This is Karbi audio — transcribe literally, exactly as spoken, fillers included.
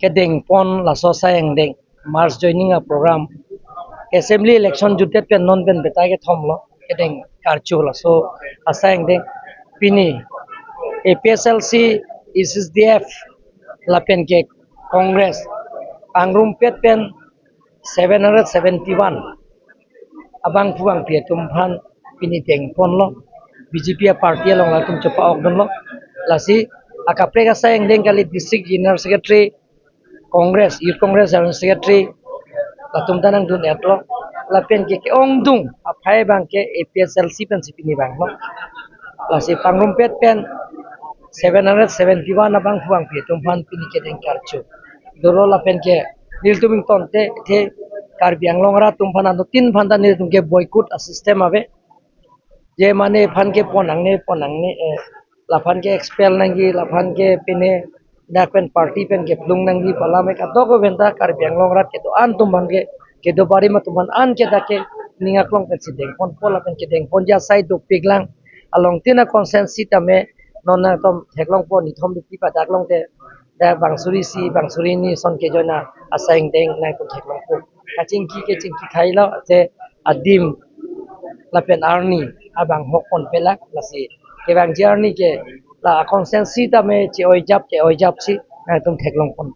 kedeng pon laso asai angdeng mass joining a program. Assembly election jutdet pen non pen batai kethom lo kedeng karcho laso asai angdeng. Pini A P H L C, A C C D F lapen ke Congress pangrumpet pen seven hundred seventy-one abangphu bangphi atum aphan pini deng ponlo. B J P a party along latum chepa-ok dunlo. Lasi akaprek asai angdeng kali, District General Secretary, Congress, Youth Congress General Secretary, latum ta nangdun-etlo. Lapen ke ke-ongdung aphai abang ke A P H L C pensi pini vanglo. Lasi pangrumpet pen seven hundred seventy-one abangphu bangphi atum aphan pini kedeng karcho dolo. Lapen ke nelitum ingtonte the Karbi Anglong arat atum aphan, anuttin aphan ta nelitum ke boycott a system ave. Je mane aphan ke pon nangne, pon nangne, eh, laphan ke expel nangji, laphan ke pine dak pen party pen keplung nangji pu alam ke kadokave ta Karbi Anglong arat kedo-an atum aphan ke, kedo barim atum aphan an ke dak ke ning aklong pensi deng ponpo. Lapen kedeng ponji asai dopiklang, along tin a constituency tame non nangtum theklongpo, nithom duti padak longte dak bang suri isi, bang suri hini ason ke join a asai angdeng nangtum theklongpo. Kachingki kechingki thailo je adim lapen arni abang hok ponpelang. Lasi kevangji arni ke la a constituency tame che-oijap che-oijapsi nangtum theklong pon.